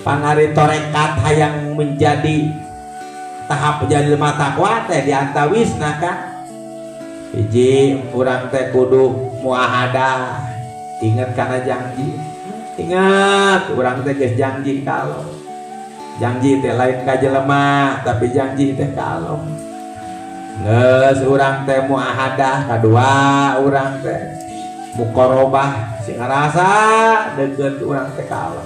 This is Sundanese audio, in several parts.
Pan ari torekat hayang menjadi tahap jalma takwa teh diantawisna kan hiji, urang teh kudu muahadah, inget kana janji. Ingat, urang teh geus janji. Kalau janji teh lain ka jelema, tapi janji teh kalau geus urang teh muahadah. Kadua, urang teh muqarabah, sing ngarasa deket urang teh. Kalau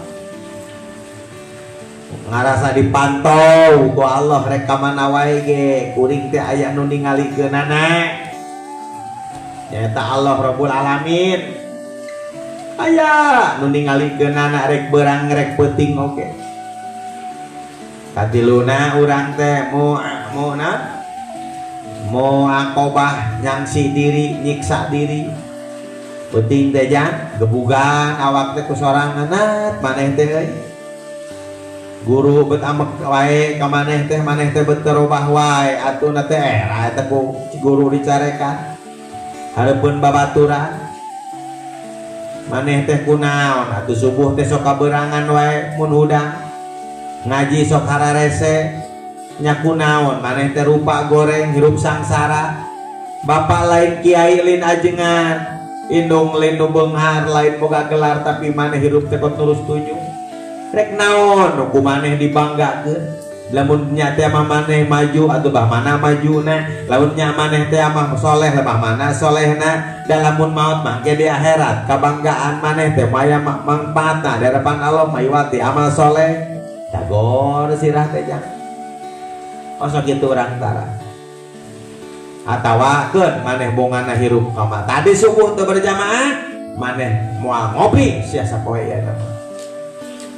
ngarasa dipantau ku Allah, rek ka mana wae ge kuring teh aya nu ningalikeunana, nyaeta Allah Rabbul Alamin. Aya nu ningalikeunana rek beurang rek peuting. Oke, katiluna, urang teh mu mu na muaqobah, nyangsi diri, nyiksa diri. Peuting teh jang gebugan awak teh ku sorangan. Maneh teh euy, guru bet amek wae ka maneh teh, maneh teh bet robah wae. Atuh teh era eta ku guru dicarekan hareupeun babaturan. Maneh teh kunaon atuh subuh teh sok kaberangan wae, mun hudang ngaji sok hararese nya? Kunaon maneh teh rupa goreng, hirup sangsara? Bapak lain kiai, lain ajengan, indung lain nu beunghar, lain boga gelar, tapi maneh hirup teh kot nurus tunjung. Rek naon nu ku maneh dibanggakeun? Lamun nya teh mah maneh maju atuh, bah mana majuna? Lamun nya maneh teh mah soleh, bah mana solehna? Dan lamun maut mangke di akhirat, kabanggaan maneh teh maya mangpaatna di hadapan Allah maiwati amal soleh. Dagor sirah teh jang. Masa kitu urang tara? Atawa keun maneh bongana hirup kama tadi, subuh teu berjamaah, maneh moal ngopi sia sapoe ya mah.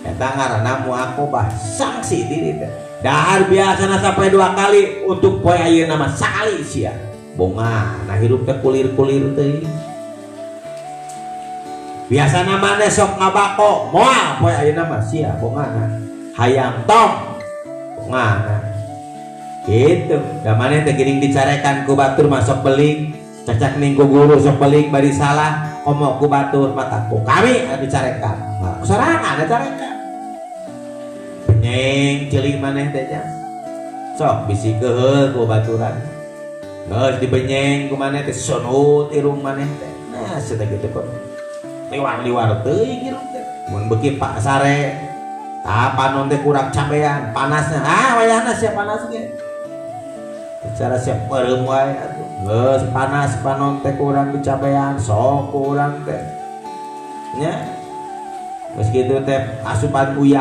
Eta ngaranna muaqobah, sanksi diri teh. Dahar biasana sampai dua kali, untuk poe ayeuna mah sakali sia. Bonga nah hirup teh kulir-kulir teh. Biasana maneh sok ngabako, moal poe ayeuna mah sia bongana. Hayang tong bongana. Gitu. Da maneh teh geuning dicarekan ku batur masuk beling, cacak ning ku guru sok beling bari salah, komo ku batur mata ku kami dicarekan. Nah, sorangan dicarekan. Penyeng ceuli maneh teh nya. Sok bisi keheul ku baturan. Geus dibenyeng ku maneh teh, sunut irung maneh teh. Nah, sia kitu kok. Liwar-liwar teuing irung teh. Mun beuki pak sare, tah panon teh kurang cabean, panasnya. Ah, wayahna sia panas ge. Secara siap peureum wae atuh. Geus panas panon teh kurang dicabean, sok kurang teh. Nya. Geus kitu teh asupan uyah.